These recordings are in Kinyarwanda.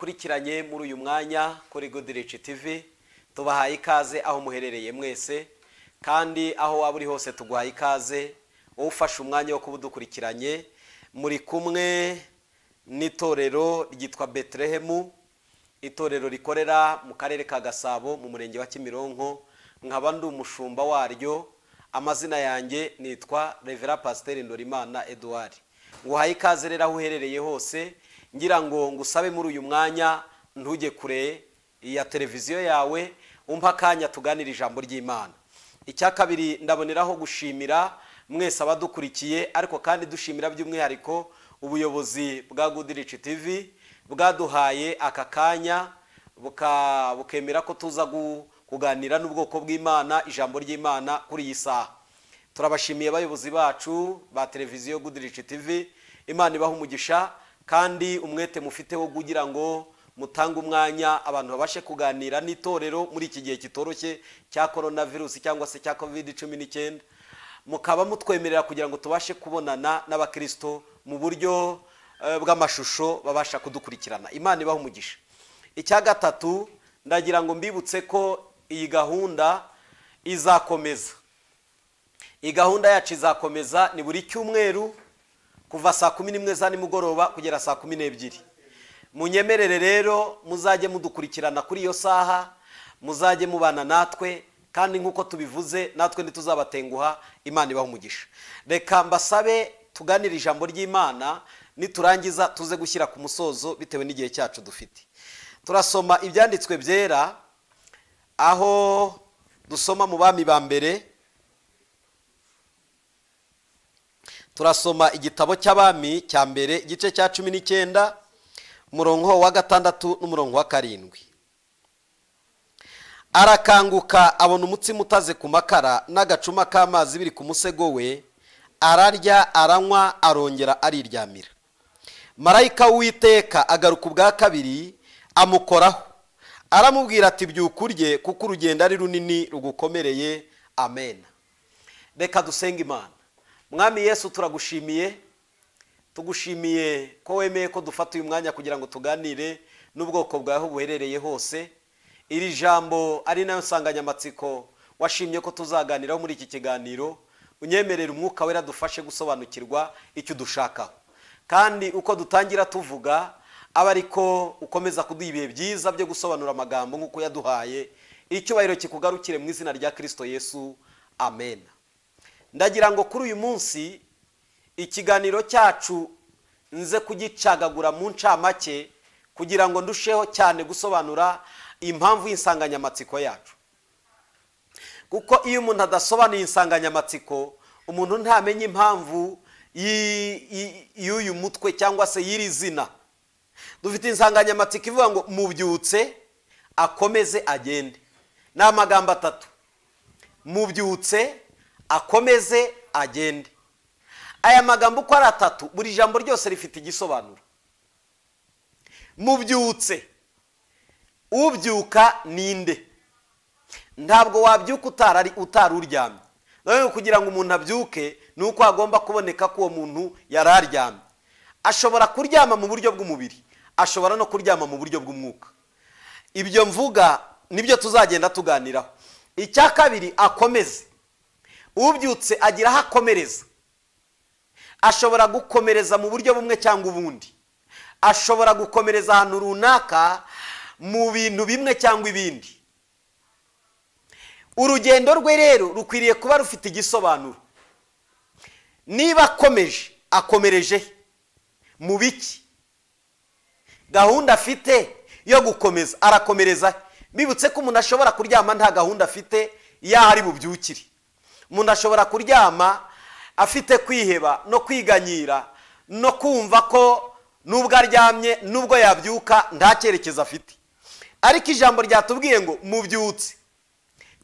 Kurikiranye muri uyu mwanya kuri Goodrich TV, tubahaye ikaze aho muherereye mwese, kandi aho waba uri hose tuguhaye ikaze. Wowe ufashe umwanya wo kuba udukurikiranye, muri kumwe n'itorero ryitwa Betelehemu, itorero rikorera mu karere ka Gasabo mu murenge wa Kimironko, nkaba ndi umushumba waryo. Amazina yanjye nitwa Reverend Pasteur Ndorimana Edouard. Nguhaye ikaze rero aho uherereye hose, ngira ngo ngusabe muri uyu mwanya ntujye kure ya televiziyo yawe, umpa akanya tuganire ijambo ry'Imana. Icya kabiri, ndaboneraho gushimira mwese abadukurikiye, ariko kandi dushimira by'umwihariko ubuyobozi bwa Goodrich TV bwaduhaye aka kanya, bukemera ko tuza kuganira n'ubwoko bw'Imana ijambo ry'Imana kuri iyi saha. Turabashimiye abayobozi bacu ba televiziyo Goodrich TV, Imana ibaha umugisha, kandi umwete mufite wo kugira ngo mutange umwanya abantu babashe kuganira n'itorero muri iki gihe kitoroshye cya coronavirus cyangwa se cya COVID-19, mukaba mutwemerera kugira ngo tubashe kubonana n'abakristo mu buryo bw'amashusho babasha kudukurikirana. Imana ibaha umugisha. Icya gatatu, ndagira ngo mbibutse ko iyi gahunda izakomeza. Iyi gahunda yacu izakomeza, ni buri cyumweru kuva saa 11 za nimugoroba kugera saa 12. Munyemerere rero muzajye mudukurikirana kuri iyo saha, muzajye mubana natwe, kandi nk'uko tubivuze natwe ntituzabatenguha. Imana ibaha umugisha. Reka mbasabe tuganire ijambo ry'Imana, niturangiza tuze gushyira ku musozo bitewe n'igihe cyacu dufite. Turasoma ibyanditswe byera, aho dusoma mu Bami ba mbere. Turasoma igitabo cy'Abami cya mbere, igice cya 19, umurongo wa 6 n'umurongo wa 7. Arakanguka abona umutsima utaze ku makara n'agacuma k'amazi biri ku musego we, ararya aranywa arongera ariryamira. Marayika w'Uwiteka agaruka ubwa kabiri amukoraho, aramubwira ati byuka urye, kuko urugendo ari runini rugukomereye. Amen. Reka dusenge Imana. Mwami Yesu, turagushimiye, tugushimiye ko wemeye ko dufata uyu mwanya kugira ngo tuganire n'ubwoko bwawe buherereye hose. Iri jambo ari nayo nsanganyamatsiko washimye ko tuzaganiraho muri iki kiganiro. Unyemerere umwuka wera dufashe gusobanukirwa icyo dushakaho, kandi uko dutangira tuvuga aba ariko ukomeza kuduha ibihe byiza byo gusobanura amagambo nk'uko yaduhaye. Icyubahiro kikugarukire mu izina rya Kristo Yesu, amen. Ndagira ngo kuri uyu munsi ikiganiro cyacu nze kugicagagura mu ncamake kugira ngo ndusheho cyane gusobanura impamvu y'insanganyamatsiko yacu, kuko iyo umuntu adasobanuye insanganyamatsiko, umuntu ntamenye impamvu y'uyu mutwe cyangwa se y'iri zina. Dufite insanganyamatsiko ivuga ngo mubyutse akomeze agende. Ni amagambo atatu: mubyutse akomeze agende. Aya magambo uko ari atatu, buri jambo ryose rifite igisobanuro. Mubyutse, ubyuka ninde? Ntabwo wabyuka utari uryamye. Nawe kugira ngo umuntu abyuke ni uko agomba kuboneka ko uwo muntu yari aryamye. Ashobora kuryama mu buryo bw'umubiri, ashobora no kuryama mu buryo bw'umwuka. Ibyo mvuga nibyo tuzagenda tuganiraho. Icya kabiri, akomeze. Ubyutse agira aho akomereza. Ashobora gukomereza mu buryo bumwe cyangwa ubundi. Ashobora gukomereza ahantu runaka mu bintu bimwe cyangwa ibindi. Urugendo rwe rero rukwiriye kuba rufite igisobanuro. Niba akomeje, akomereje mu biki? Gahunda afite yo gukomeza, arakomereza. Bibutse ko umuntu ashobora kuryama nta gahunda afite yaho ari bubyukire. Umuntu ashobora kuryama afite kwiheba no kwiganyira no kumva ko nubwo aryamye nubwo yabyuka nta cyerekezo afite. Ariko ijambo ryatubwiye ngo mubyutse,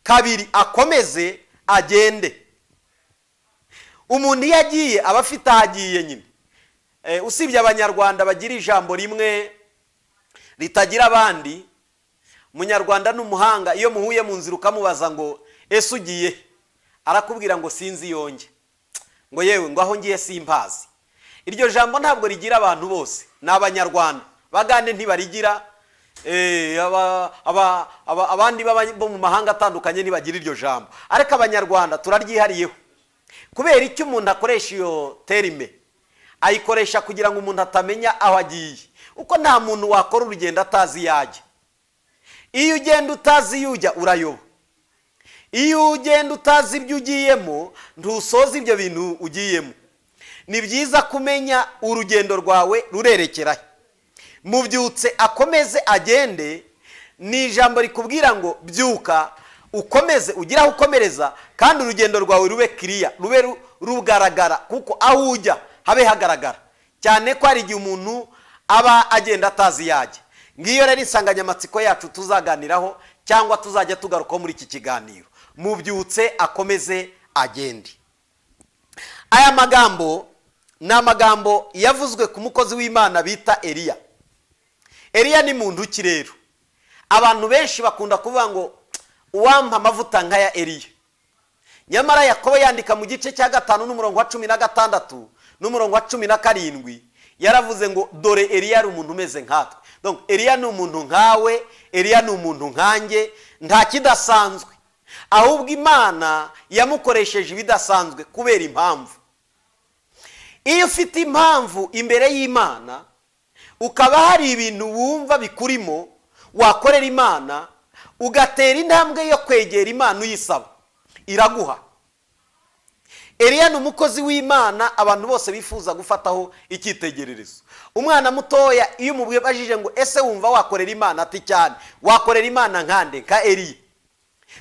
kabiri akomeze agende. Umuntu iyo agiye aba afite aho agiye nyine. Usibye Abanyarwanda bagira ijambo rimwe ritagira abandi, Umunyarwanda n'umuhanga iyo muhuye mu nzira ukamubaza ngo ese ugiye, arakubwira ngo sinzi yonge, ngo yewe ngo aho ngiye simpazi. Iryo jambo ntabwo rigira abantu bose, ni Abanyarwanda Abagande ntibarigira, abandi bo mu mahanga atandukanye ntibagira iryo jambo, ariko Abanyarwanda turaryihariyeho. Kubera icyo umuntu akoresha iyo terme, ayikoresha kugira ngo umuntu atamenya aho agiye, uko nta muntu wakora urugendo atazi iyo ajya. Iyo ugenda utazi iyo ujya urayoba. Iyo ugenda utazi ibyo ugiyemo ntusoza ibyo bintu ugiyemo. Ni byiza kumenya urugendo rwawe rurerekerahe. Mubyutse akomeze agende ni ijambo rikubwira ngo byuka ukomeze ugire aho ukomereza, kandi urugendo rwawe rube kiriya, rube rugaragara, kuko aho ujya habe hagaragara. Cyane ko hari igihe umuntu aba agenda atazi yajya. Ngiyo rero insanganyamatsiko yacu tuzaganiraho cyangwa tuzajya tugarukaho muri iki kiganiro. Mubyutse akomeze agende. Aya magambo ni amagambo yavuzwe ku mukozi w'Imana bita Eliya. Eliya ni muntu ki rero? Abantu benshi bakunda kuvuga ngo uwampa amavuta nk'aya Eliya. Nyamara Yakobo yandika mu gice cya 5 n'umurongo wa 16 n'umurongo wa 17, yaravuze ngo dore Eliya ari umuntu umeze nkatwe. Donc Eliya ni umuntu nkawe, Eliya ni umuntu nkanjye, nta kidasanzwe. Ahubwo Imana yamukoresheje ibidasanzwe kubera impamvu. Iyo ufite impamvu imbere y'Imana, ukaba hari ibintu wumva bikurimo wakorera Imana, ugatera intambwe yo kwegera Imana uyisaba, iraguha. Eliya ni umukozi w'Imana abantu bose bifuza gufataho icyitegererezo. Umwana mutoya iyo umubajije ngo ese wumva wakorera Imana, ati cyane. Wakorera Imana nkande? Nka Eliya.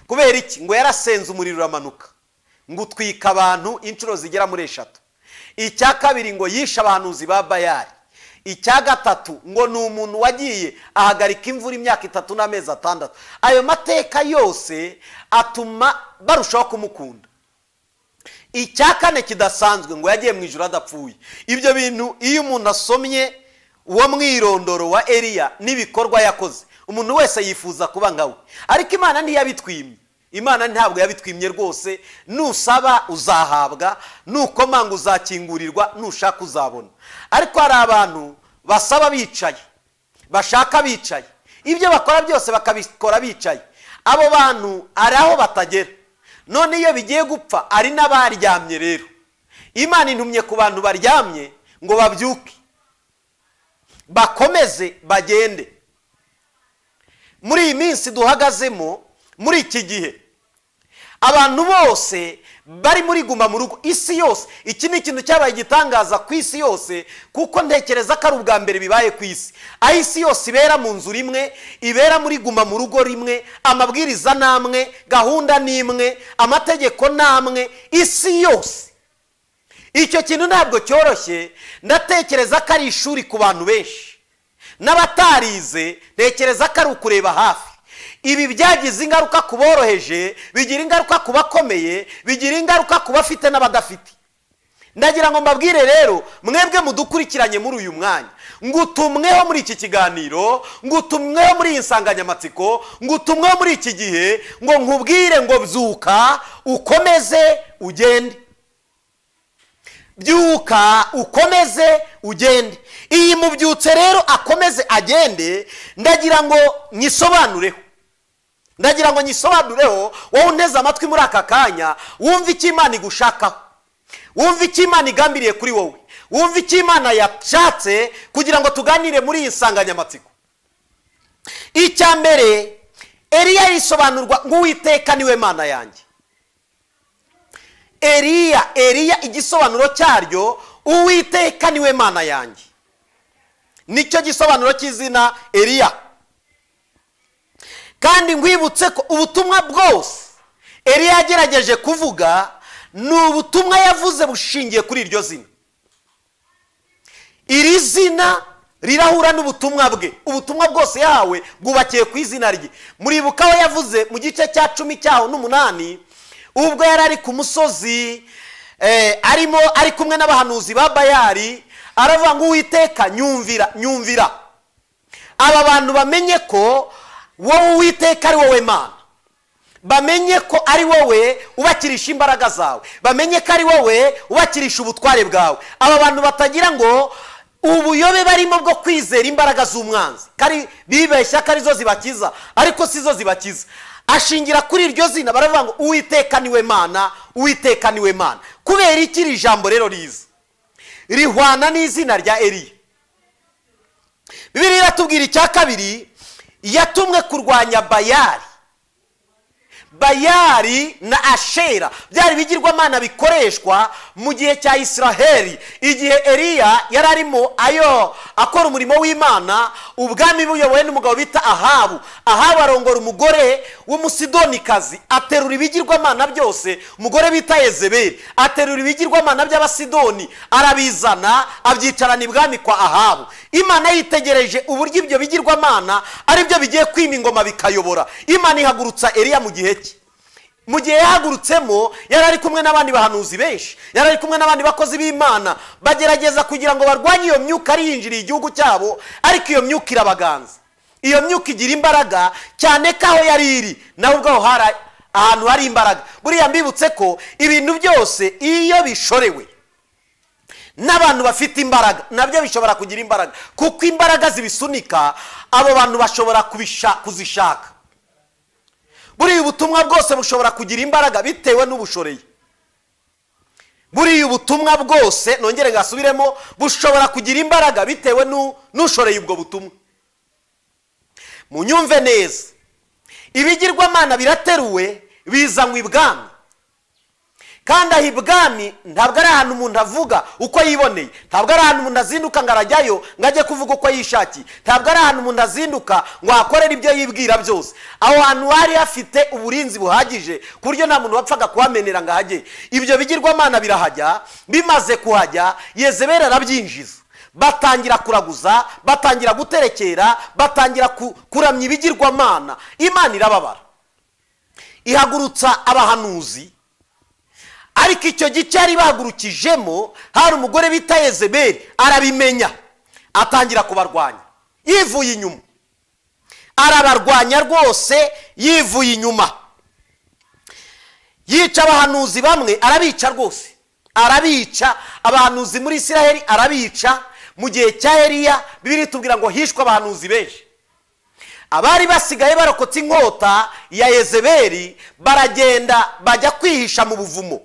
Kubera iki? Ngo yarasenze umuriro uramanuka, ngo utwika abantu inshuro zigera muri 3. Icya kabiri ngo yishe abahanuzi ba Bayali. Icya gatatu ngo ni umuntu wagiye ahagarika imvura imyaka 3 n'amezi 6. Ayo mateka yose atuma barushaho kumukunda. Icya kane kidasanzwe ngo yagiye mu ijuru adapfuye. Ibyo bintu iyo umuntu asomye uwo mwirondoro wa Eliya n'ibikorwa yakoze, umuntu wese yifuza kuba nkawe. Ariko Imana ntiyabitwimye. Imana ntabwo yabitwimye rwose. Nusaba uzahabwa, nukomanga uzakingurirwa, nushaka uzabona. Ariko hari abantu basaba bicaye, bashaka bicaye, ibyo bakora byose bakabikora bicaye. Abo bantu ari aho batagera. None iyo bigiye gupfa ari n'abaryamye rero. Imana intumye ku bantu baryamye ngo babyuke, bakomeze bagende. Muri iyi minsi duhagazemo, muri iki gihe, abantu bose bari muri guma mu rugo, isi yose. Iki ni ikintu cyabaye igitangaza ku isi yose, kuko ntekereza ko ari ubwa mbere bibaye ku isi. Aho isi yose ibera mu nzu rimwe, ibera muri guma mu rugo rimwe, amabwiriza namwe, gahunda nimwe, amategeko namwe, isi yose. Icyo kintu ntabwo cyoroshye. Ndatekereza ko ari ishuri ku bantu benshi n'abatarize, ntekereza ko ari ukureba hafi. Ibi byagize ingaruka ku boroheje, bigira ingaruka ku bakomeye, bigira ingaruka ku bafite n'abadafite. Ndagira ngo mbabwire rero mwebwe mudukurikiranye muri uyu mwanya, ngutumweho muri iki kiganiro, ngutumweho muri iyi nsanganyamatsiko, ngutumweho muri iki gihe ngo nkubwire ngo byuka ukomeze ugende. Byuka ukomeze ugende. Iyi mubyutse rero akomeze agende, ndagira ngo nyisobanureho. Ndagira ngo nyisobanureho wowe unteze amatwi muri aka kanya, wumve icyo Imana igushakaho, wumve icyo Imana igambiriye kuri wowe, wumve icyo Imana yashatse kugira ngo tuganire muri iyi nsanganyamatsiko. Icya mbere, Eliya yisobanurwa ngo Uwiteka niwe Mana yanjye. Eliya igisobanuro cyaryo, Uwiteka niwe Mana yanjye. Nicyo gisobanuro cy'izina Eliya. Kandi ngwibutse ko ubutumwa bwose Eliya yagerageje kuvuga ni ubutumwa yavuze bushingiye kuri iryo zina. Iri zina rirahura n'ubutumwa bwe. Ubutumwa bwose yahawe bwubakiye ku izina rye. Muribuka aho yavuze mu gice cya 10 cyaho n'8, ubwo yari ari ku musozi, arimo ari kumwe n'abahanuzi ba Bayali, aravuga ngo Uwiteka nyumvira, nyumvira. Aba bantu bamenye ko wowe Uwiteka ari wowe Mana. Bamenye ko ari wowe ubakirisha imbaraga zawe, bamenye ko ari wowe ubakirisha ubutware bwawe. Aba bantu batagira ngo Ubuyobe barimo bwo kwizera imbaraga z'umwanzi, kari bibeshya ko arizo zibakiza, ariko sizo zibakiza. Ashingira kuri iryo zina, baravuga ngo Uwiteka niwe Mana, Uwiteka niwe Mana. Kubera iki iri jambo rero riza rihwana n'izina rya Eliya? Bibiliya iratubwira icya kabiri, yatumwe kurwanya Bayali. Bayali na Ashera byari bigirwamana bikoreshwa mu gihe cya Israheli, igihe Eliya yari arimo ayo akora umurimo w'Imana, ubwami buyobowe n'umugabo bita Ahabu. Ahabu arongora umugore w'umusidonikazi, aterura ibigirwamana byose. Umugore bita Yezebeli aterura ibigirwamana by'abasidoni, arabizana abyicarana ibwami kwa Ahabu. Imana yitegereje uburyo ibyo bigirwamana ari byo bigiye kwima ingoma bikayobora. Imana ihagurutsa Eliya mu gihe cye. Mu gihe yahagurutsemo yari ari kumwe n'abandi bahanuzi benshi, yari ari kumwe n'abandi bakozi b'Imana, bagerageza kugira ngo barwanye iyo myuka ari yinjiriye igihugu cyabo, ariko iyo myuka irabaganza. Iyo myuka igira imbaraga cyane ko aho yari iri naho ubwaho hari ahantu hari imbaraga. Buriya mbibutse ko ibintu byose iyo bishorewe n'abantu bafite imbaraga nabyo bishobora kugira imbaraga, kuko imbaraga zibisunika abo bantu bashobora kuzishaka. Buriya ubutumwa bwose bushobora kugira imbaraga bitewe n'ubushoreye. Buriya ubutumwa bwose, nongere ngasubiremo, bushobora kugira imbaraga bitewe n'ushoreye ubwo butumwa. Munyumve neza, ibigirwamana birateruwe bizanywe ibwami, kandi aho ibwami ntabwo ari ahantu umuntu avuga uko yiboneye, ntabwo ari ahantu umuntu azinduka ngo arajyayo ngo ajye kuvuga uko yishakiye, ntabwo ari ahantu umuntu azinduka ngo ahakorere ibyo yibwira byose. Aho hantu hari hafite uburinzi buhagije ku buryo nta muntu wapfaga kuhamenera ngo ahajye. Ibyo bigirwamana birahajya, bimaze kuhajya Yezebeli arabyinjiza, batangira kuraguza, batangira guterekera, batangira kuramya ibigirwamana. Imana irababara, ihagurutsa abahanuzi. Ariko icyo gice yari bahagurukijemo hari umugore bita Yezebeli, arabimenya atangira kubarwanya yivuye inyuma, arabarwanya rwose yivuye inyuma, yica abahanuzi bamwe, arabica rwose, arabica abahanuzi muri Isiraheli, arabica. Mu gihe cya Eliya Bibiliya itubwira ngo hishwe abahanuzi benshi. Abari basigaye barokotse inkota ya Yezebeli baragenda bajya kwihisha mu buvumo,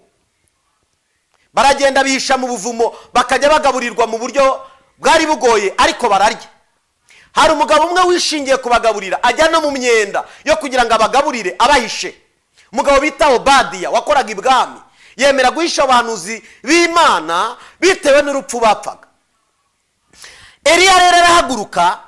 baragenda bihisha mu buvumo, bakajya bagaburirwa mu buryo bwari bugoye, ariko bararya. Hari umugabo umwe wishingiye kubagaburira, ajya no mu myenda yo kugira ngo abagaburire abahishe. Umugabo bita Obadiya wakoraga ibwami, yemera guhisha abahanuzi b'Imana bitewe n'urupfu bapfaga. Eliya rero arahaguruka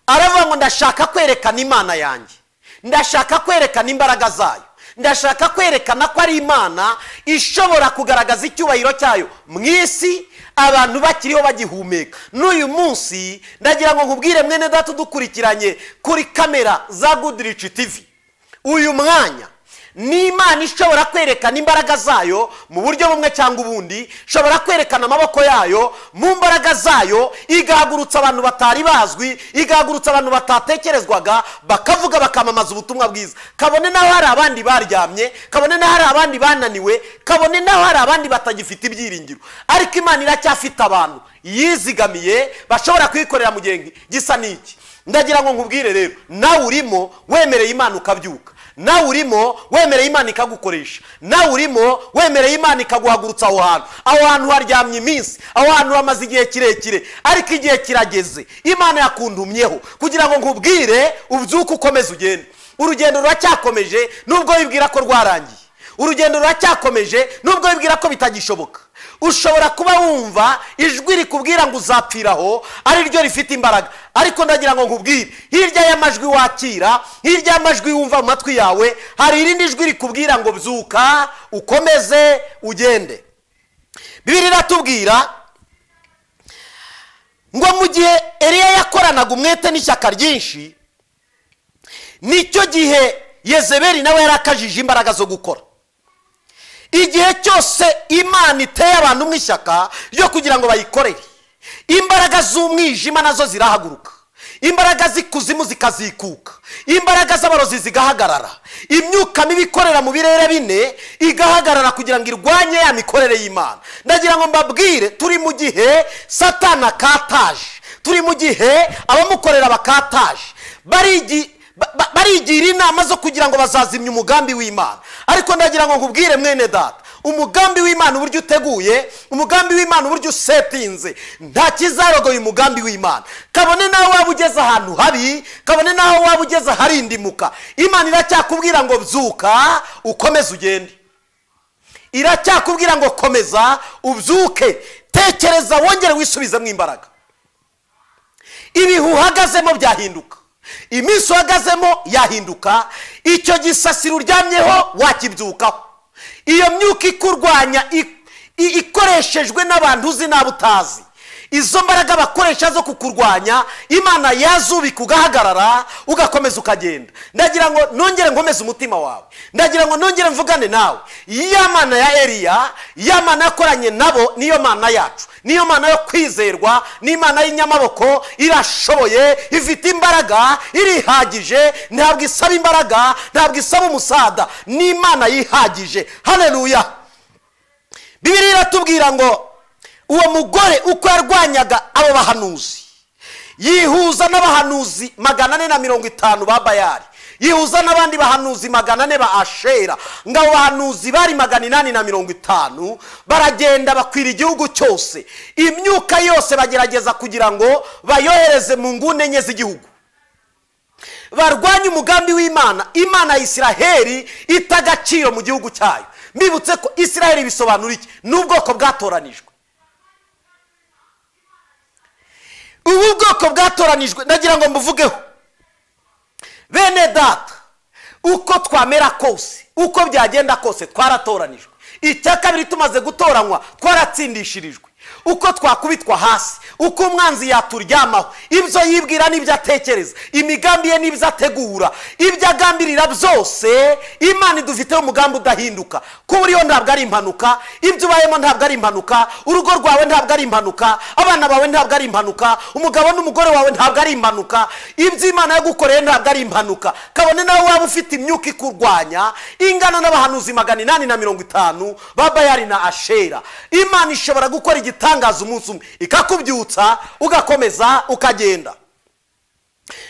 aravuga ngo ndashaka kwerekana Imana yanjye, ndashaka kwerekana imbaraga zayo, ndashaka kwerekana ko ari Imana ishobora kugaragaza icyubahiro cyayo mu isi abantu bakiriho bagihumeka. N'uyu munsi ndagira ngo nkubwire mwene data udukurikiranye kuri kamera za Goodrich TV, uyu mwanya ni Imana ishobora kwerekana imbaraga zayo mu buryo bumwe cyangwa ubundi, ishobora kwerekana amaboko yayo mu mbaraga zayo, igahagurutsa abantu batari bazwi, igahagurutsa abantu batatekerezwaga, bakavuga bakamamaza ubutumwa bwiza. Kabone naho hari abandi baryamye, kabone naho hari abandi bananiwe, kabone naho hari abandi batagifite ibyiringiro, ariko Imana iracyafite abantu yizigamiye bashobora kuyikorera mu gihe gisa n'iki. Ndagira ngo nkubwire rero, nawe urimo wemereye Imana ukabyuka, nawe urimo wemereye Imana ikagukoresha, nawe urimo wemereye Imana ikaguhagurutsa aho hantu. Aho hantu haryamye iminsi, aho hantu hamaze igihe kirekire, ariko igihe kirageze Imana yakuntumyeho kugira ngo nkubwire ubyuke ukomeze ugende. Urugendo ruracyakomeje nubwo wibwira ko rwarangiye, urugendo ruracyakomeje nubwo wibwira ko bitagishoboka. Ushobora kuba wumva ijwi rikubwira ngo uzapfiraho ari ryo rifite imbaraga, ariko ndagira ngo nkubwire, hirya y'amajwi wakira, hirya y'amajwi wumva mu matwi yawe, hari irindi jwi rikubwira ngo byuka ukomeze ugende. Bibiliya iratubwira ngo mu gihe Eliya yakoranaga umwete n'ishyaka ryinshi, nicyo gihe Yezebeli nawe yarakajije imbaraga zo gukora. Igihe cyose Imana iteye abantu mu ishyaka ryo kugira ngo bayikorere, imbaraga z'umwijima nazo zirahaguruka. Imbaraga z'ikuzimu zikazikuka, imbaraga z'abarozi zigahagarara, imyuka mibi ikorera mu birere bine igahagarara kugira ngo irwanye ya mikorere y'Imana. Ndagira ngo mbabwire, turi mu gihe Satani akataje, turi mu gihe abamukorera bakataje, barigira inama zo kugira ngo bazazimye umugambi w'Imana. Ariko ndagira ngo nkubwire mwene data, umugambi w'Imana uburyo uteguye, umugambi w'Imana uburyo usetinze, nta kizarogoye umugambi w'Imana. Kabone naho waba ugeze ahantu habi, kabone naho waba ugeze aharindimuka, Imana iracyakubwira ngo byuka ukomeze ugende. Iracyakubwira ngo komeza ubyuke, tekereza wongere wisubizemo imbaraga. Ibihe uhagazemo byahinduka, iminsi uhagazemo yahinduka, icyo gisasiro uryamyeho wakibyukaho. Iyo myuka ikurwanya ikoreshejwe n'abantu uzi n'abo utazi, izo mbaraga bakoresha zo kukurwanya, Imana yazubika ugahagarara ugakomeza ukagenda. Ndagira ngo nongere nkomeze umutima wawe, ndagira ngo nongere mvugane nawe. Ya Mana ya Eliya, ya Mana yakoranye nabo, niyo Mana yacu, niyo Mana yo kwizerwa, ni Imana y'inyamaboko, irashoboye, ifite imbaraga, irihagije, ntabwo isaba imbaraga, ntabwo isaba umusada, ni Imana yihagije. Haleluya. Bibiliya iratubwira ngo uwo mugore uko yarwanyaga abo bahanuzi, yihuza n'abahanuzi 450 ba Bayali, yihuza n'abandi bahanuzi 400 ba Ashera. Ngo abo bahanuzi bari 850, baragenda bakwira igihugu cyose. Imyuka yose bagerageza kugira ngo bayohereze mu nguni enye z'igihugu, barwanye umugambi w'Imana. Imana ya Isiraheli ita agaciro mu gihugu cyayo. Mbibutse ko Isiraheli bisobanura iki? Ni ubwoko bwatoranijwe. Ubu bwoko bwatoranijwe ndagira ngo mbuvugeho bene data, uko twamera kose, uko byagenda kose, twaratoranijwe. Icya kabiri, tumaze gutoranywa twaratsindishirijwe. Uko twakubitwa hasi, uko umwanzi yaturyamaho, ibyo yibwira n'ibyo atekereza, imigambi ye n'ibyo ategura, ibyo agambirira byose, Imana idufiteho umugambi udahinduka. Kuba uriho ntabwo ari impanuka, ibyo ubayemo ntabwo ari impanuka, urugo rwawe ntabwo ari impanuka, abana bawe ntabwo ari impanuka, umugabo n'umugore wawe ntabwo ari impanuka, ibyo Imana yagukoreye ntabwo ari impanuka. Kabone nawe waba ufite imyuka ikurwanya ingana n'abahanuzi 850 ba Bayali na Ashera, Imana ishobora gukora igitangaza umunsi umwe ikakubyutsa ugakomeza ukagenda.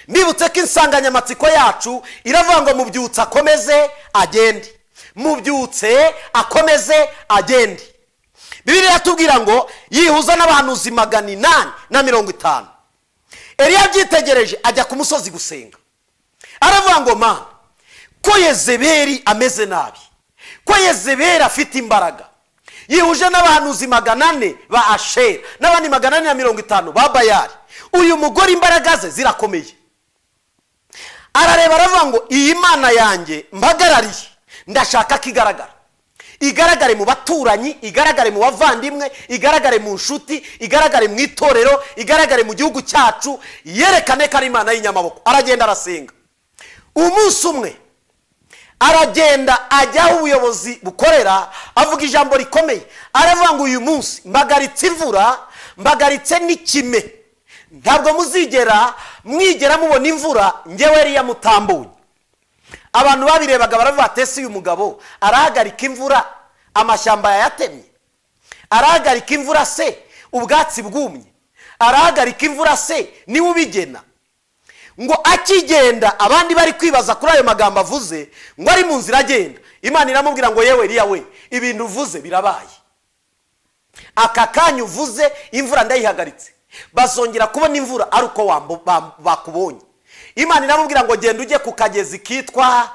Mbibutse ko insanganyamatsiko yacu iravuga ngo mubyutse akomeze agende, mubyutse akomeze agende. Bibiliya iratubwira ngo yihuza n'abahanuzi 850. Eliya abyitegereje ajya ku musozi gusenga, aravuga ngo Mana, ko Yezebeli ameze nabi, ko Yezebeli afite imbaraga, yihuje n'abahanuzi 400 ba Ashera n'abandi 450 ba Bayali, uyu mugore imbaraga ze zirakomeye. Arareba aravuga ngo iyi Mana yanjye mpagarariye, ndashaka ko igaragara, igaragare mu baturanyi, igaragare mu bavandimwe, igaragare mu nshuti, igaragare mu itorero, igaragare mu gihugu cyacu, yerekane ko ari Imana y'inyamaboko. Aragenda arasenga. Umunsi umwe aragenda ajya aho ubuyobozi bukorera, avuga ijambo rikomeye, aravuga ngo uyu munsi mbagaritse imvura, mbagaritse n'ikime, ntabwo muzigera mwigera mubona imvura ngewe Eliya mutambonye. Abantu babirebaga baravuga ati ese uyu mugabo arahagarika imvura amashyamba yayatemye, arahagarika imvura se ubwatsi bwumye, arahagarika imvura se niwe ubigena. Ngo akigenda abandi bari kwibaza kuri ayo magambo avuze, ngo ari mu nzira agenda, Imana iramubwira ngo yewe Eliya we, ibintu uvuze birabaye, aka kanya uvuze imvura ndayihagaritse, bazongera kubona imvura ari uko bakubonye. Imana iramubwira ngo genda ujye ku kagezi kitwa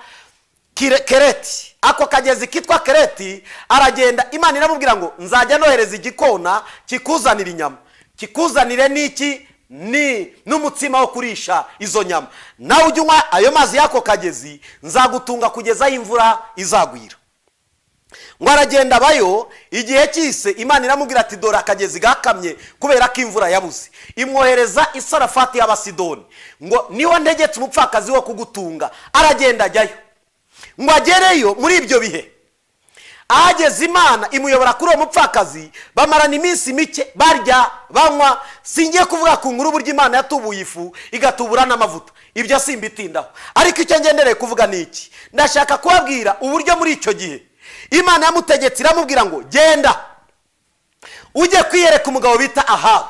Kereti. Ako kagezi kitwa Kereti aragenda, Imana iramubwira ngo nzajya nohereza igikona kikuzanira inyama, kikuzanire n'iki, ni n'umutsima wo kurisha izo nyama, nawe ujye unywa ayo mazi y'ako kagezi, nzagutunga kugeza aho imvura izagwira. Ngo aragenda abayo, igihe cyise Imana iramubwira ati dore akagezi gakamye kubera ko imvura yabuze. Imwohereza i Sarafati y'Abasidoni, ngo niho ntegetse umupfakazi wo kugutunga. Aragenda ajyayo. Ngo agereyo muri ibyo bihe Ahageze Imana imuyobora kuri uwo mupfakazi, bamarana iminsi mike barya banywa. Singiye kuvuga ku nkuru uburyo Imana yatubuye ifu igatubura n'amavuta, ibyo simbitindaho, ariko icyo ngendereye kuvuga ni iki: ndashaka kubabwira uburyo muri icyo gihe Imana yamutegetse iramubwira ngo genda ujye kwiyereka umugabo bita Ahabu,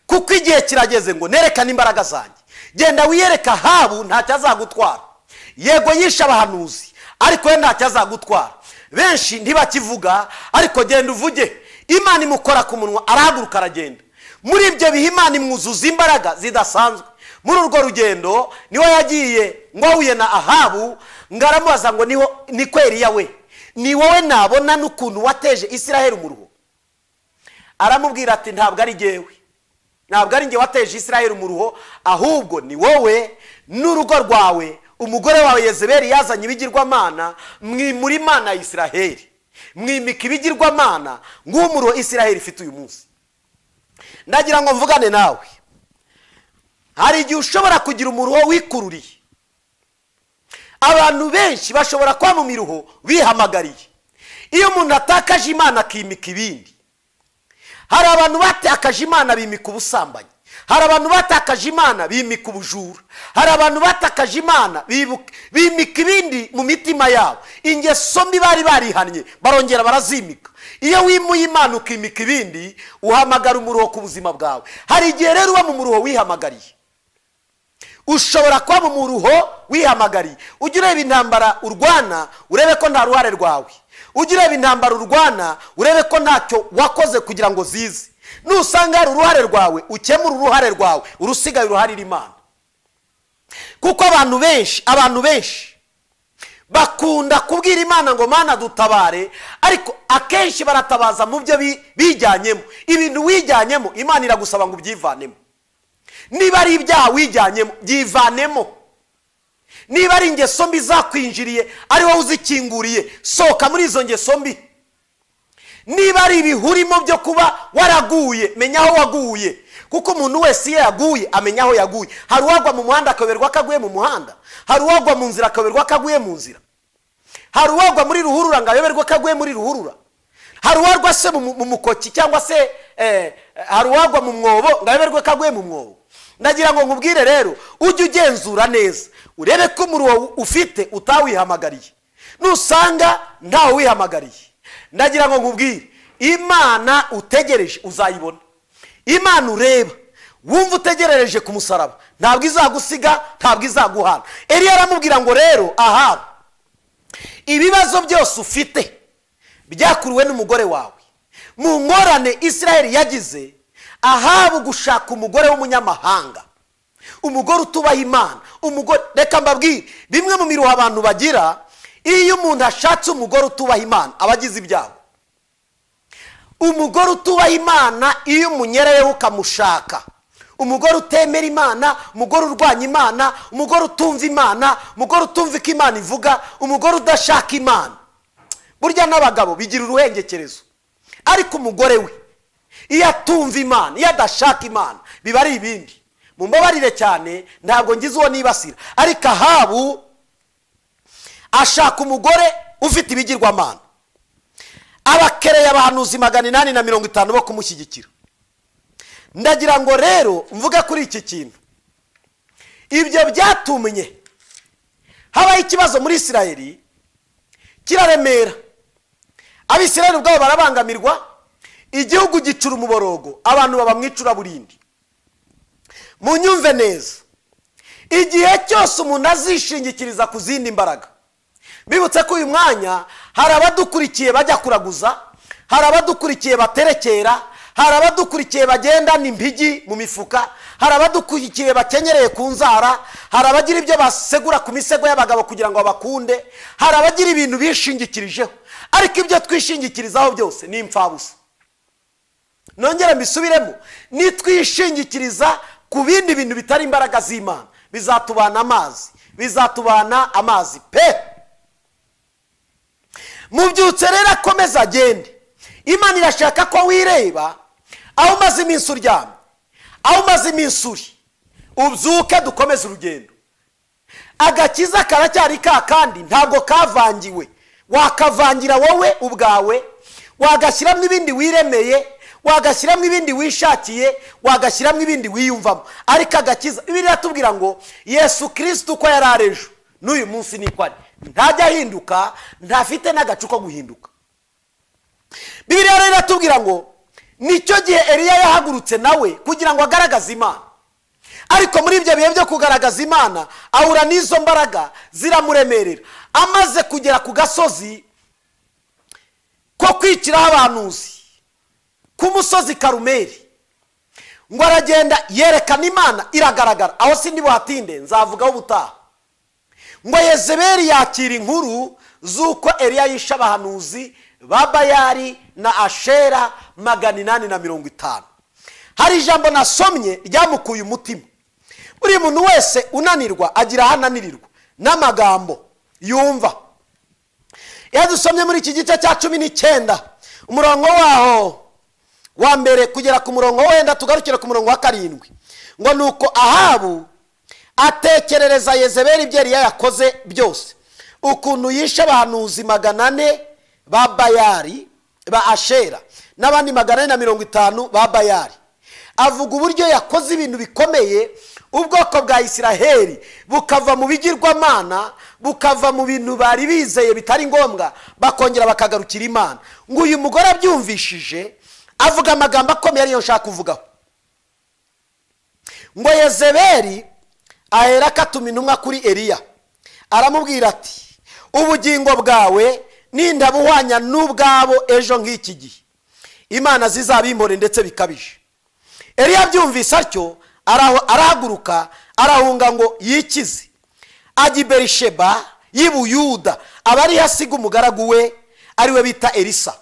kuko igihe kirageze ngo nerekane imbaraga zanjye. Genda wiyereka Ahabu, ntacyo azagutwara. Yego yishe abahanuzi, ariko we ntacyo azagutwara. Benshi ntibakivuga, ariko genda uvuge. Imana imukora ku munwa, arahaguruka aragenda. Muri ibyo bihe Imana imwuzuza imbaraga zidasanzwe. Muri urwo rugendo niho yagiye ngo ahuye na Ahabu, ngo aramubaza ngo niho ni kweriya we, ni wowe nabona n'ukuntu wateje Isiraheli umuruho? Aramubwira ati ntabwo ari jyewe, ntabwo ari njye wateje Isiraheli umuruho, ahubwo ni wowe n'urugo rwawe. Umugore wawe Yezebeli yazanye ibigirwamana, mwimura Imana ya Isiraheli, mwimika ibigirwamana, nguwo umuruho Isiraheli ifite uyu munsi. Ndagira ngo mvugane nawe, hari igihe ushobora kugira umuruho wikururiye. Abantu benshi bashobora kuba mu miruho bihamagariye. Iyo umuntu atakaje Imana akimika ibindi. Hari abantu batakaje Imana bimika ubusambanyi, hari abantu batakaje Imana bimika ubujura, hari abantu batakaje Imana bimika ibindi mu mitima yabo. Ingeso mbi bari barihannye barongera barazimika. Iyo wimuye Imana ukimika ibindi, uhamagara umuruho ku buzima bwawe. Hari igihe rero uba mu muruho wihamagariye. Ushobora kuba mu muruho wihamagariye. Ujye ureba intambara urwana, urebe ko nta ruhare rwawe. Ujye ureba intambara urwana, urebe ko ntacyo wakoze kugira ngo zize. Nusanga hari uruhare rwawe, ukemura uruhare rwawe, urusigaye uruharira Imana. Kuko abantu benshi bakunda kubwira Imana ngo Mana dutabare, ariko akenshi baratabaza mu byo bijyanyemo. Ibintu wijyanyemo Imana iragusaba ngo ubyivanemo. Niba ari ibyaha wijyanyemo, byivanemo. Niba ari ingeso mbi zakwinjiriye ari wowe uzikinguriye, sohoka muri izo ngeso mbi. Niba ari ibihurimo byo kuba waraguye, menya aho waguye, kuko umuntu wese iyo yaguye amenya aho yaguye. Hari uwagwa mu muhanda akayoberwa ko aguye mu muhanda, hari uwagwa mu nzira akayoberwa ko aguye mu nzira, hari uwagwa muri ruhurura ngo ayoberwe ko aguye muri ruhurura, hari uwagwa se mu mukoki cyangwa se hari uwagwa mu mwobo ngo ayoberwe ko aguye mu mwobo. Ndagira ngo nkubwire rero, ujye ugenzura neza urebe ko umuruho ufite utawihamagariye. Nusanga ntawe wihamagariye, ndagira ngo nkubwire, Imana utegereje uzayibona. Imana ureba wumva utegerereje ku musaraba, ntabwo izagusiga, ntabwo izaguhana. Eliya aramubwira ngo rero Ahabu, ibibazo byose ufite byakuruwe n'umugore wawe. Mu ngorane Isiraheli yagize, Ahabu gushaka umugore w'umunyamahanga, umugore utubaha Imana, umugore. Reka mbabwire bimwe mu miruho abantu bagira. Iyo umuntu ashatse umugore utubaha Imana aba agize ibyago. Umugore utubaha Imana iyo umunyereyeho ukamushaka, umugore utemera Imana, umugore urwanya Imana, umugore utumva Imana, umugore utumva iko Imana ivuga, umugore udashaka Imana. Burya n'abagabo bigira uruhengekerezo, ariko umugore we iyo atumva Imana, iyo adashaka Imana, biba ari ibindi. Mumbabarire cyane, ntabwo ngize uwo nibasira, ariko Ahabu ashaka umugore ufite ibigirwamana. Abakereye abahanuzi 850 bo kumushyigikira. Ndagira ngo rero mvuge kuri iki kintu. Ibyo byatumye habaho ikibazo muri Isiraheli kiraremera. Abisiraheli ubwabo barabangamirwa, igihugu gicura umuborogo, abantu baba mu icuraburindi. Munyumve neza, igihe cyose umuntu azishingikiriza ku zindi mbaraga. Bibutse ko uyu mwanya hari abadukurikiye bajya kuraguza, hari abadukurikiye baterekera, hari abadukurikiye bagendana impigi mu mifuka, hari abadukurikiye bakenyereye ku nzara, hari abagira ibyo basegura ku misego y'abagabo kugira ngo babakunde, hari abagira ibintu bishingikirijeho. Ariko ibyo twishingikirizaho byose ni imfabusa. Nongere mbisubiremo, nitwishingikiriza ku bindi bintu bitari imbaraga z'Imana, bizatubana amazi, bizatubana amazi pe. Mubyutse rero akomeza agende. Imana irashaka ko wireba aho umaze iminsi uryamye, aho umaze iminsi uri, ubyuke dukomeze urugendo. Agakiza karacyari ka kandi, ntabwo kavangiwe. Wakavangira wowe ubwawe, wagashyiramo ibindi wiremeye, wagashyiramo ibindi wishakiye, wagashyiramo ibindi wiyumvamo. Ariko agakiza, Bibiliya iratubwira ngo Yesu Kristo uko yari ari ejo n'uyu munsi niko ari, ntajya ahinduka, ntafite n'agacu ko guhinduka. Bibiliya rero iratubwira ngo nicyo gihe Eliya yahagurutse nawe kugira ngo agaragaze Imana. Ariko muri ibyo bihe byo kugaragaza Imana ahura n'izo mbaraga ziramuremerera. Amaze kugera ku gasozi ko kwiciraho abahanuzi, ku musozi Karumeli, ngo aragenda yerekana Imana iragaragara. Aho sindi buhatinde, nzavugaho ubutaha. Ngo Yezebeli yakira inkuru z'uko Eliya yishe abahanuzi ba Bayali na Ashera 850. Hari ijambo nasomye ryamukuye umutima. Buri muntu wese unanirwa agira aho ananirirwa n'amagambo yumva. Iyo dusomye muri iki gice cya 19 umurongo waho wa mbere kugera ku murongo wenda tugarukire ku murongo wa 7, ngo nuko Ahabu atekerereza Yezebeli ibyo Eliya yakoze byose, ukuntu yishe abahanuzi 400 ba Bayali ba Ashera n'abandi 450 ba Bayali. Avuga uburyo yakoze ibintu bikomeye, ubwoko bwa Isiraheli bukava mu bigirwamana, bukava mu bintu bari bizeye bitari ngombwa, bakongera bakagarukira Imana. Ngo uyu mugore abyumvishije avuga amagambo akomeye ariyo nshaka kuvugaho. Ngo Yezebeli ahera akatuma intumwa kuri Eliya, aramubwira ati ubugingo bwawe nindabuhwanya n'ubwabo ejo nk'iki gihe, Imana zizabimpore ndetse bikabije. Eliya abyumvise atyo arahaguruka arahunga ngo yikize, ajya i Berisheba y'i Buyuda, aba ariho asiga umugaragu we ariwe bita Elisa.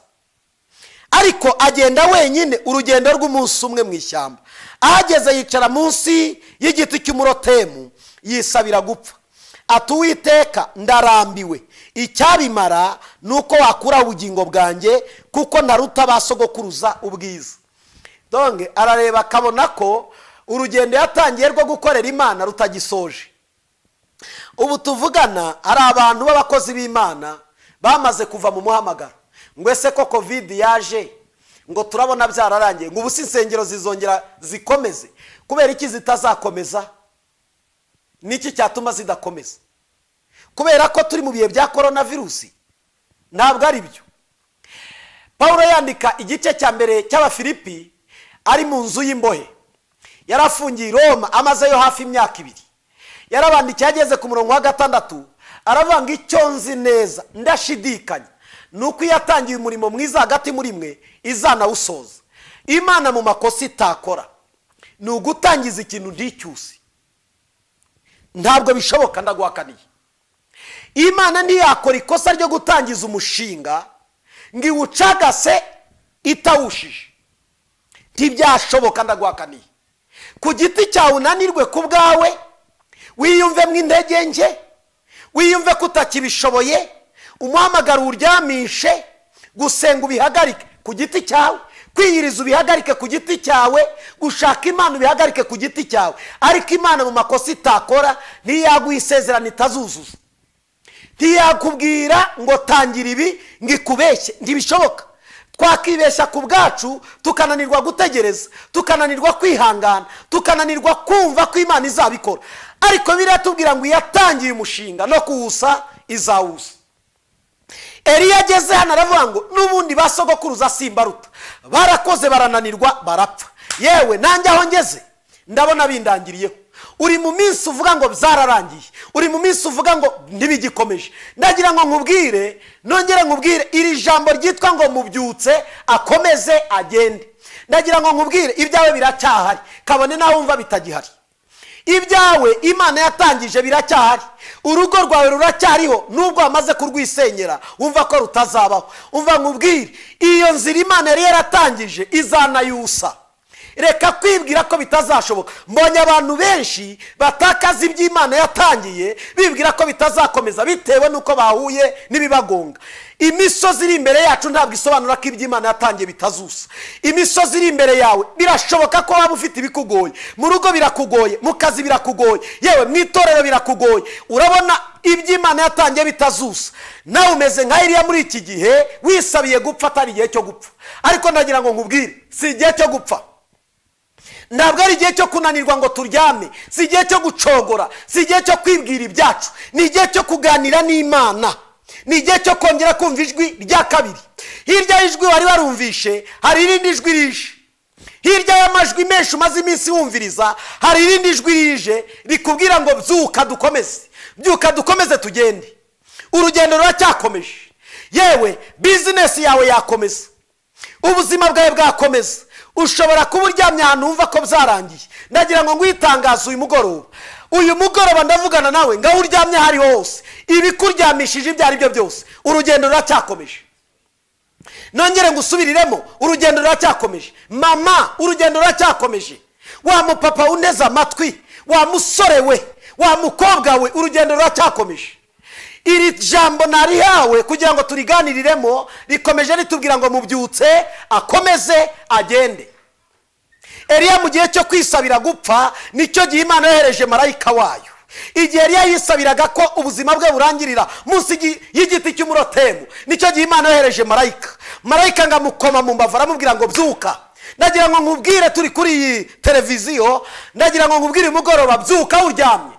Ariko agenda wenyine urugendo rw'umunsi umwe mu ishyamba. Ahageze yicara munsi y'igiti cy'umurotemu yisabira gupfa. Ati Uwiteka ndarambiwe, icyabimara nuko wakura ubugingo bwanjye, kuko naruta ba sogokuruza ubwiza. Donge arareba akabona ko urugendo yatangiye rwo gukorera Imana rutagisoje. Ubu tuvugana hari abantu b'abakozi b'Imana bamaze kuva mu muhamagaro. Ngo ese ko Covid yaje, ngo turabona byararangiye, ngo ubu si insengero zizongera zikomeze? Kubera iki zitazakomeza? Niki cyatuma zidakomeza? Kubera ko turi mu bihe bya coronavirus? Ntabwo ari byo. Paulo yandika igice cya mbere cy'Abafilipi ari mu nzu y'imbohe, yarafungiye i Roma amazeyo hafi imyaka 2. Yarabandikiye ageze ku murongo wa 6 aravuga ngo icyo nzi neza ndashidikanya nuko yatangiye umurimo mwiza hagati muri mwe izanawusoza. Imana mu makosa itakora ni ugutangiza ikintu nticyuse, ntabwo bishoboka, ndaguhakaniye. Imana ntiyakora ikosa ryo gutangiza umushinga ngo iwucagase itawushije, ntibyashoboka, ndaguhakaniye. Ku giti cyawe unanirwe ku bwawe, wiyumve intege nke, wiyumve ko utakibishoboye, umuhamagaro uryamishe, gusenga ubihagarike ku giti cyawe, kwiyiriza ubihagarike ku giti cyawe, gushaka Imana ubihagarike ku giti cyawe. Ariko Imana mu makosa itakora ntiyaguha isezerano itazuzuza, ntiyakubwira ngo tangira ibi ngo ikubeshye, ntibishoboka. Twakibeshya ku bwacu tukananirwa gutegereza, tukananirwa kwihangana, tukananirwa kumva ko Imana izabikora. Ariko biratubwira ngo yatangiye umushinga no kuwusa izawusa. Eliya ageze hano aravuga ngo n'ubundi ba sogokuruza simbaruta, barakoze barananirwa barapfa, yewe nanjye aho ngeze ndabona bindangiriyeho. Uri mu minsi uvuga ngo byararangiye, uri mu minsi uvuga ngo ntibigikomeje. Ndagira ngo nkubwire, nongere nkubwire iri jambo ryitwa ngo mubyutse akomeze agende. Ndagira ngo nkubwire ibyawe biracyahari, kabone nawe wumva bitagihari. Ibyawe Imana yatangije biracyahari, urugo rwawe ruracyariho nubwo wamaze kurwisenyera wumva ko rutazabaho. Umva nkubwire, iyo nzira Imana yari yaratangije izanayusa. Reka kwibwira ko bitazashoboka. Mbonye abantu benshi batakaza iby'Imana yatangiye bibwira ko bitazakomeza bitewe n'uko bahuye n'ibibagonga. Imisozi iri imbere yacu ntabwo isobanura ko iby'Imana yatangiye bitazusa. Imisozi iri imbere yawe birashoboka ko waba ufite ibikugoye. Mu rugo birakugoye, mu kazi birakugoye, yewe mu itorero birakugoye. Urabona iby'Imana yatangiye bitazusa. Nawe umeze nka Eliya muri iki gihe wisabiye gupfa atari igihe cyo gupfa. Ariko ndagira ngo nkubwire, si igihe cyo gupfa. Ntabwo ari igihe cyo kunanirwa ngo turyame, si igihe cyo gucogora, si igihe cyo kwibwira ibyacu, ni igihe cyo kuganira n'Imana, ni igihe cyo kongera kumva ijwi rya kabiri. Hirya y'ijwi wari warumvishe hari irindi jwi rije. Hirya y'amajwi menshi umaze iminsi wumviriza hari irindi jwi rije rikubwira ngo byuka dukomeze, byuka dukomeze tugende. Urugendo ruracyakomeje. Yewe bizinesi yawe yakomeza, ubuzima bwawe bwakomeza. Ushobora kuba uryamye ahantu wumva ko byarangiye. Ndagira ngo ngwitangaze uyu mugoroba. Uyu mugoroba ndavugana nawe ngaho uryamye aho ariho hose, ibikuryamishije ibyo ari byo byose, urugendo ruracyakomeje. Nongere ngusubiriremo, urugendo ruracyakomeje. Mama, urugendo ruracyakomeje. Wa mupapa uneze amatwi, wa musore we, wa mukobwa we, urugendo ruracyakomeje. Iri jambo narihawe kugira ngo turiganiriremo rikomeje ritubwira ngo mubyutse akomeze agende. Eliya mu gihe cyo kwisabira gupfa nicyo gihe Imana yohereje marayika wayo. Igihe Eliya yisabiraga ko ubuzima bwe burangirira munsi y'igiti cy'umurotemu, nicyo gihe Imana yohereje marayika. Marayika ngamukoma mu mbavu aramubwira ngo byuka. Ndagira ngo nkubwire turi kuri iyi televiziyo, ndagira ngo nkubwire umugoroba, byuka uryamye.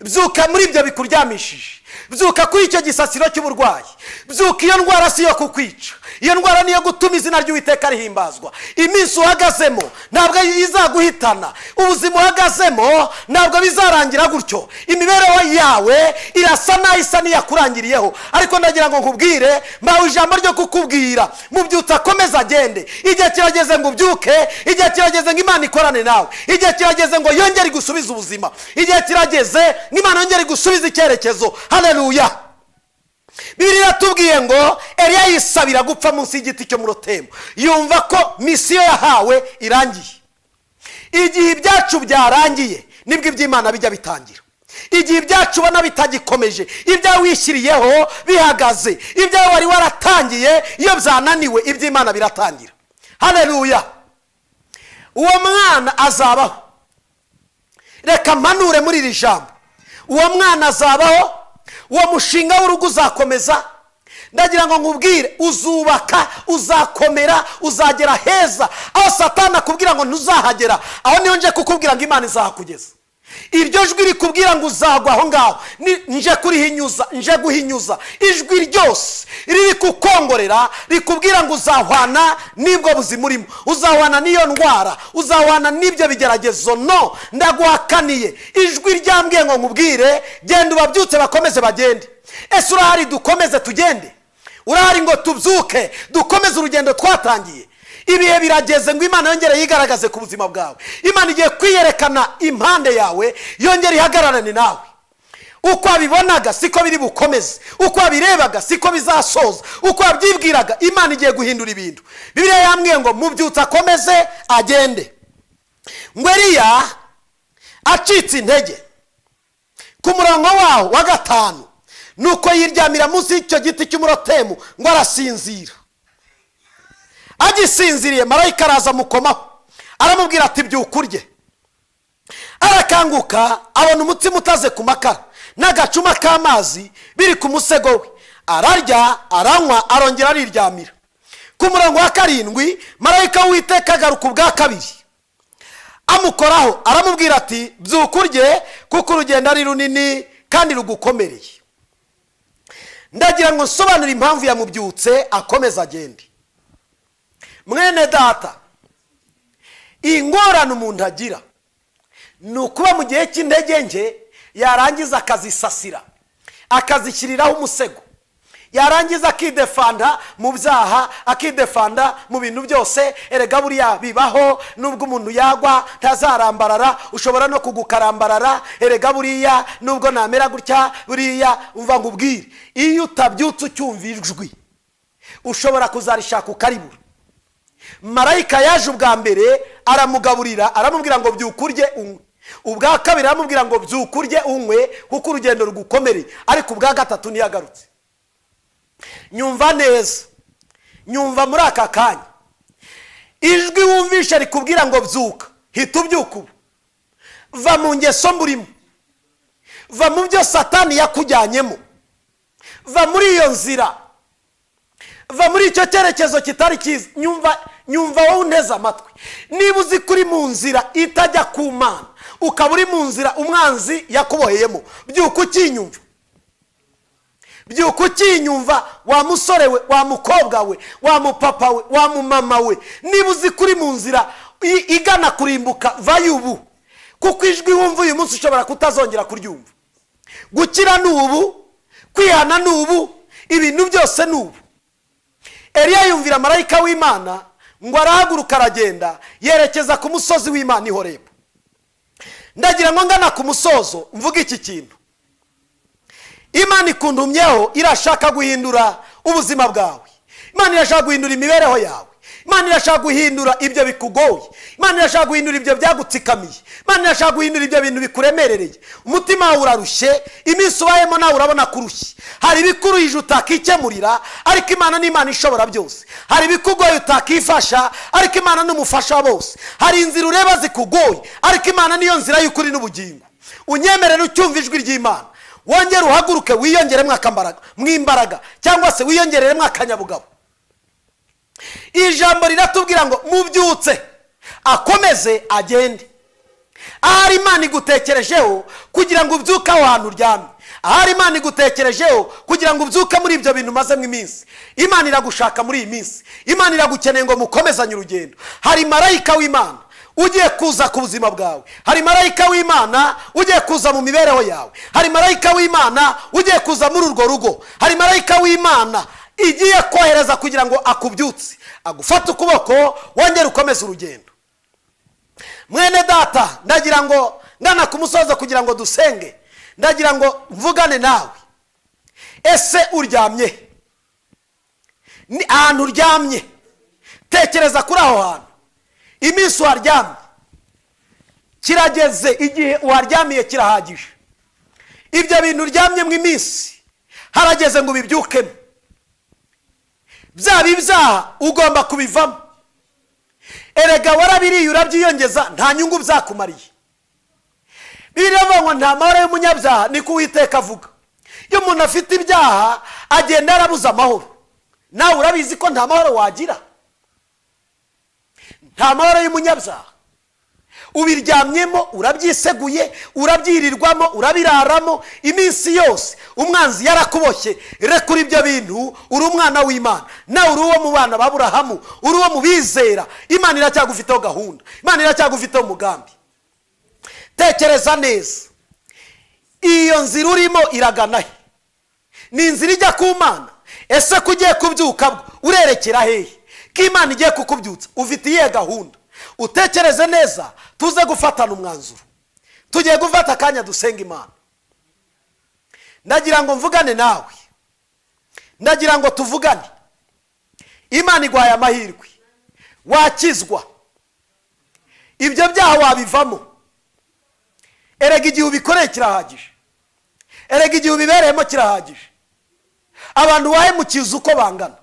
Byuka muri ibyo bikuryamishije. Byuka kuri icyo gisasiro cy'uburwayi. Byuka, iyo ndwara si yo kukwica. Iyo ndwara niyo gutuma izina ry'Uwiteka rihimbazwa. Iminsi uhagazemo ntabwo izaguhitana. Ubuzima uhagazemo ntabwo bizarangira gutyo. Imibereho yawe irasa n'isa n'iyakurangiriyeho. Ariko ndagira ngo nkubwire, mbawe ijambo ryo kukubwira, mubyutse akomeze agende. Igihe kirageze ngo ubyuke, igihe kirageze ngo Imana ikorane nawe, igihe kirageze ngo yongere igusubize ubuzima, igihe kirageze ngo Imana yongere igusubize icyerekezo. Haleluya. Bibiliya iratubwiye ngo Eliya yisabira gupfa munsi y'igiti cyo mu rotemu. Yumva ko misiyo yahawe irangiye. Igihe ibyacu byarangiye nibwo iby'Imana bijya bitangira. Igihe ibyacu ubona bitagikomeje, ibyawe wishyiriyeho bihagaze, ibyawe wari waratangiye iyo byananiwe, iby'Imana biratangira. Haleluya. Uwo mwana azabaho. Reka mpanure muri iri jambo, uwo mwana azabaho. Uwo mushinga w'urugo uzakomeza. Ndagira ngo nkubwire, uzubaka, uzakomera, uzagera heza. Aho Satani akubwira ngo ntuzahagera, aho niho nje kukubwira ngo Imana izahakugeza. Iryo jwi rikubwira ngo uzagwa aho ngaho, nje kurihinyuza, nje guhinyuza. Ijwi ryose riri kukongorera rikubwira ngo uzahwana n'ibwo buzima urimo, uzahwana n'iyo ndwara, uzahwana n'ibyo bigeragezo. No, ndaguhakaniye. Ijwi ryambwiye ngo nkubwire, genda ubabyutse bakomeze bagende. Ese urahari dukomeze tugende? Urahari ngo tubyuke dukomeze urugendo twatangiye? Ibihe birageze ngo Imana yongere yigaragaze ku buzima bwawe. Imana igiye kwiyerekana impande yawe, yongere ihagararane nawe. Uko wabibonaga siko biri bukomeze, uko wabirebaga siko bizasoza, uko wabyibwiraga, Imana igiye guhindura ibintu. Bibiliya yambwiye ngo mubyutse akomeze agende. Ngo Eliya acitse intege ku murongo wawo wa 5, nuko yiryamira munsi y'icyo giti cy'umurotemu ngo arasinzira. Agisinziriye marayika araza amukomaho aramubwira ati byuka urye. Arakanguka abona umutsima utaze ku makara n'agacuma k'amazi biri ku musego we. Ararya, aranywa, arongera ariryamira. Ku murongo wa 7 marayika w'Uwiteka agaruka ubwa kabiri amukoraho aramubwira ati byuka urye kuko urugendo ari runini kandi rugukomereye. Ndagira ngo nsobanure impamvu yamubyutse akomeza agende. Mwene data, ingorane umuntu agira ni ukuba mu gihe cy'intege nke yarangiza akazisasira, akazishyiriraho umusego, yarangiza akidefanda mu byaha, akidefanda mu bintu byose. Erega buriya bibaho, nubwo umuntu yagwa ntazarambarara, ushobora no kugukarambarara. Erega buriya nubwo namera gutya, buriya umva ngo ubwire. Iyo utabyutse ucyumva ijwi ushobora kuzarishaka ukaribura. Marayika yaje ubwa mbere aramugaburira, aramubwira ngo byuka urye unywe. Ubwa kabiri aramubwira ngo byuka urye unywe kuko urugendo rugukomereye, ariko ubwa gatatu ntiyagarutse. Nyumva neza, nyumva muri aka kanya, ijwi wumvishe rikubwira ngo byuka, hita ubyuka ubu. Va mu ngeso mburimo, va mu byo Satani yakujyanyemo, va muri iyo nzira, va muri icyo cyerekezo kitari cyiza. Nyumva wowe unteze amatwi, niba uzi ko uri mu nzira itajya ku Mana, ukaba uri mu nzira umwanzi yakuboheyemo, byuka ukinyumva, byuka ukinyumva, wa musore we, wa mukobwa we, wa mupapa we, wa mumama we, niba uzi ko uri mu nzira igana kurimbuka, vayo ubu, kuko ijwi wumva uyu munsi ushobora kutazongera kuryumva. Gukira ni ubu, kwihana ni ubu, ibintu byose ni ubu. Eliya yumvira marayika w'Imana ngo arahaguruka aragenda yerekeza ku musozi w'Imana i Horebu. Ndagira ngo ngana ku musozo mvuge iki kintu. Imana ikundumyeho, irashaka guhindura ubuzima bwawe. Imana irashaka guhindura imibereho yawe. Imana irashaka guhindura ibyo bikugoye. Imana irashaka guhindura ibyo byagutsikamiye. Imana irashaka guhindura ibyo bintu bikuremerereye. Umutima wawe urarushye, iminsi ubayemo nawe urabona kurushye. Hari ibikuruhije utakikemurira, ariko Imana ni Imana ishobora byose. Hari ibikugoye utakifasha, ariko Imana ni umufasha bose. Hari inzira ureba zikugoye, ariko Imana niyo nzira y'ukuri n'ubugingo. Unyemerere ucyumva ijwi ry'Imana, wongere uhaguruke, wiyongeremo akambaraga, mwimbaraga, cyangwa se wiyongereremo akanyabugabo. Ijambo riratubwira ngo mubyutse akomeze agende. Ahari Imana igutekerejeho kugira ngo ubyuke aho hantu uryamye, ahari Imana igutekerejeho kugira ngo ubyuke muri ibyo bintu umazemo iminsi. Imana iragushaka muri iyi minsi, Imana iragukeneye ngo mukomezanye urugendo. Hari marayika w'Imana ugiye kuza ku buzima bwawe, hari marayika w'Imana ugiye kuza mu mibereho yawe, hari marayika w'Imana ugiye kuza muri urwo rugo, hari marayika w'Imana igiye kohereza kugira ngo akubyutse, agufate ukuboko, wongere ukomeze urugendo. Mwene data, ndagira ngo ngana ku musozo kugira ngo dusenge, ndagira ngo mvugane nawe. Ese uryamye? Ni ahantu uryamye, tekereza kuri aho hantu iminsi uharyamye. Kirageze igihe uharyamiye kirahagije. Ibyo bintu uryamyemo iminsi harageze ngo ubibyukemo. Byaba ibyaha ugomba kubivamo. Erega warabiriye urabyiyongeza, nta nyungu byakumariye. Bibiliya ivuga ngo nta mahoro y'umunyabyaha, niko Uwiteka avuga. Iyo umuntu afite ibyaha agenda yarabuze amahoro. Nawe urabizi ko nta mahoro wagira, nta mahoro y'umunyabyaha. Ubiryamyemo, urabyiseguye, urabyirirwamo, urabiraramo iminsi yose. Umwanzi yarakuboshye. Rekura ibyo bintu, uri umwana w'Imana, nawe uri uwo mu bana ba Aburahamu, uri uwo mu bizera. Imana iracyagufiteho gahunda, Imana iracyagufiteho umugambi. Tekereza neza, iyo nzira urimo iragana he? Ni inzira ijya ku Mana? Ese ko ugiye kubyuka bwo urerekera hehe? Ko Imana igiye kukubyutsa, ufite iyihe gahunda? Utekereze neza, tuze gufatana umwanzuro. Tugiye gufata akanya dusenga Imana. Ndagira ngo mvugane nawe, ndagira ngo tuvugane. Imana iguhaye amahirwe, wakizwa, ibyo byaha wabivamo. Erega igihe ubikoreye kirahagije, erega igihe ubibereyemo kirahagije. Abantu wahemukiza uko bangana,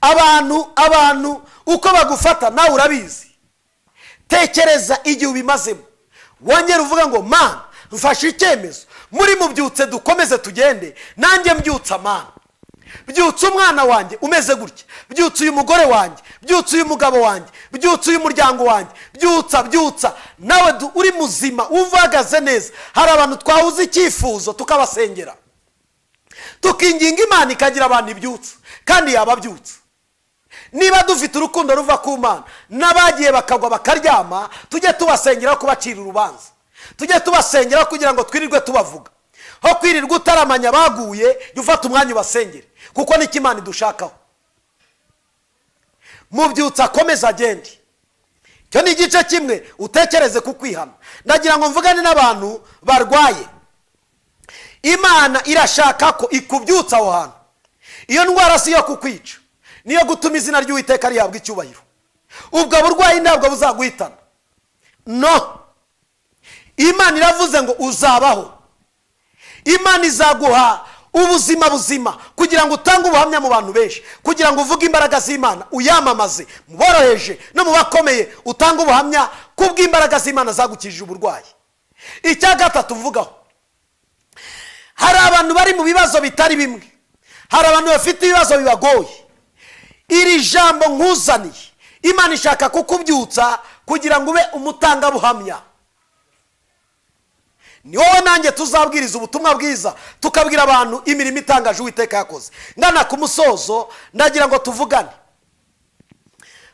abantu uko bagufata nawe urabizi. Tekereza igihe ubimazemo, wongere uvuga ngo Mana mfashe icyemezo, muri mubyutse dukomeze tugende, nanjye mbyutsa Mana, byutsa umwana wanjye umeze gutya, byutsa uyu mugore wanjye, byutsa uyu mugabo wanjye, byutsa uyu muryango wanjye, byutsa byutsa. Nawe uri muzima, wumva uhagaze neza. Hari abantu twahuze icyifuzo tukabasengera, tukinginga Imana ikagira abantu ibyutsa, kandi yababyutsa. Niba dufite urukundo ruva ku Mana, n'abagiye bakagwa bakaryama, tujye tubasengera kubacira urubanza, tujye tubasengera kugira ngo twirirwe tubavuga. Ho kwirirwa utaramanya baguye, jya ufata umwanya ubasengere, kuko nicyo Imana idushakaho. Mubyutsa akomeze agende. Icyo ni igice kimwe, utekereze ku kwihana. Ndagira ngo mvugane n'abantu barwaye. Imana irashaka ko ikubyutsa aho hantu. Iyo ndwara si iyo kukwica, niyo gutuma izina ry'Uwiteka rihabwa icyubahiro. Ubwo burwayi ntabwo buzaguhitana. No, Imana iravuze ngo uzabaho. Imana izaguha ubuzima buzima kugira ngo utange ubuhamya mu bantu benshi, kugira ngo uvuge imbaraga z'Imana, uyamamaze mu boroheje no mu bakomeye, utange ubuhamya kubw'imbaraga z'Imana zagukijije uburwayi. Icya gatatu mvugaho, hari abantu bari mu bibazo bitari bimwe, hari abantu bafite ibibazo bibagoye. Iri jambo nkuzaniye, Imana ishaka kukubyutsa kugira ngo ube umutangabuhamya. Ni wowe nanjye tuzabwiriza ubutumwa bwiza, tukabwira abantu imirimo itangaje Uwiteka yakoze. Ngana ku musozo, ndagira ngo tuvugane.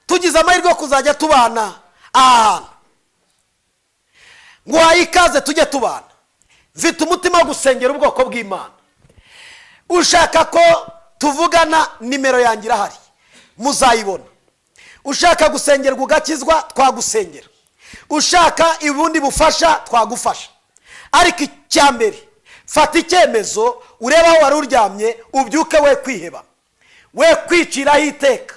Tugize amahirwe yo kuzajya tubana ahantu, nguhaye ikaze tujye tubana. Mfite umutima wo gusengera ubwoko bw'Imana. Ushaka ko tuvugana, nimero yanjye irahari, muzayibona. Ushaka gusengerwa ugakizwa, twagusengera. Ushaka ubundi bufasha, twagufasha. Ariko icya mbere, fata icyemezo, urebe aho wari uryamye, ubyuke, we kwiheba, we kwiciraho iteka,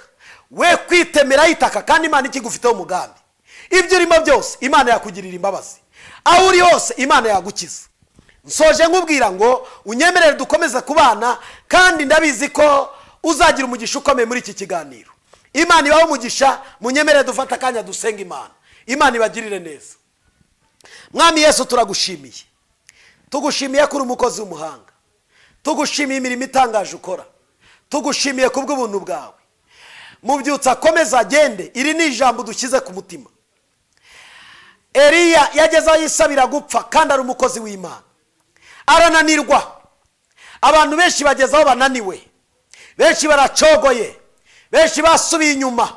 we kwitemeraho itaka, kandi Imana ikigufiteho umugambi. Ibyo urimo byose Imana yakugirira imbabazi, aho uri hose Imana yagukiza. Nsoje nkubwira ngo unyemerere dukomeze kubana, kandi ndabizi ko uzagira umugisha ukomeye muri iki kiganiro. Imana ibahe umugisha, munyemerere dufate akanya dusenga Imana. Imana ibagirire neza. Mwami Yesu, turagushimiye, tugushimiye ko uri umukozi w'umuhanga, tugushimiye imirimo itangaje ukora, tugushimiye kubw'ubuntu bwawe. Mubyutsa akomeza agende, iri ni ijambo dushyize ku mutima. Eliya yageze aho yisabira gupfa kandi ari umukozi w'Imana, arananirwa. Abantu benshi bageze aho bananiwe, benshi baracogoye, benshi basubiye inyuma,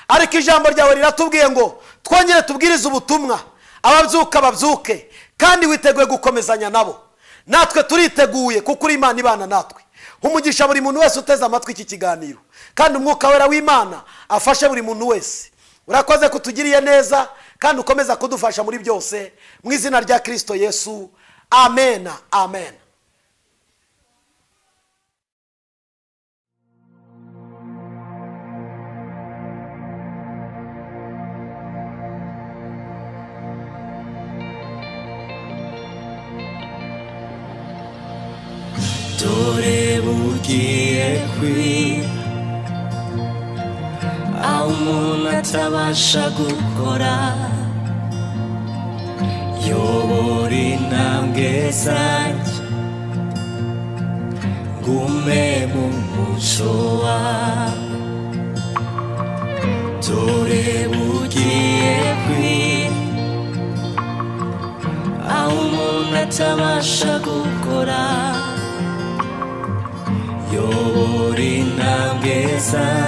ariko ijambo ryawe riratubwiye ngo twongere tubwirize ubutumwa, ababyuka babyuke, kandi witeguye gukomezanya nabo. Natwe turiteguye kuko uri Imana ibana natwe. Umugisha buri muntu wese uteze amatwi iki kiganiro, kandi umwuka wera w'Imana afashe buri muntu wese. Urakoze kutugiriye neza kandi ukomeza kudufasha muri byose, mu izina rya Kristo Yesu, amen, amen. Dore bugiye kwira, aho umuntu atabasha gukora, yobora intambwe zanjye, ngume mu muco wawe. Dore bugiye kwira, aho umuntu atabasha gukora, yobora intambwe zanjye.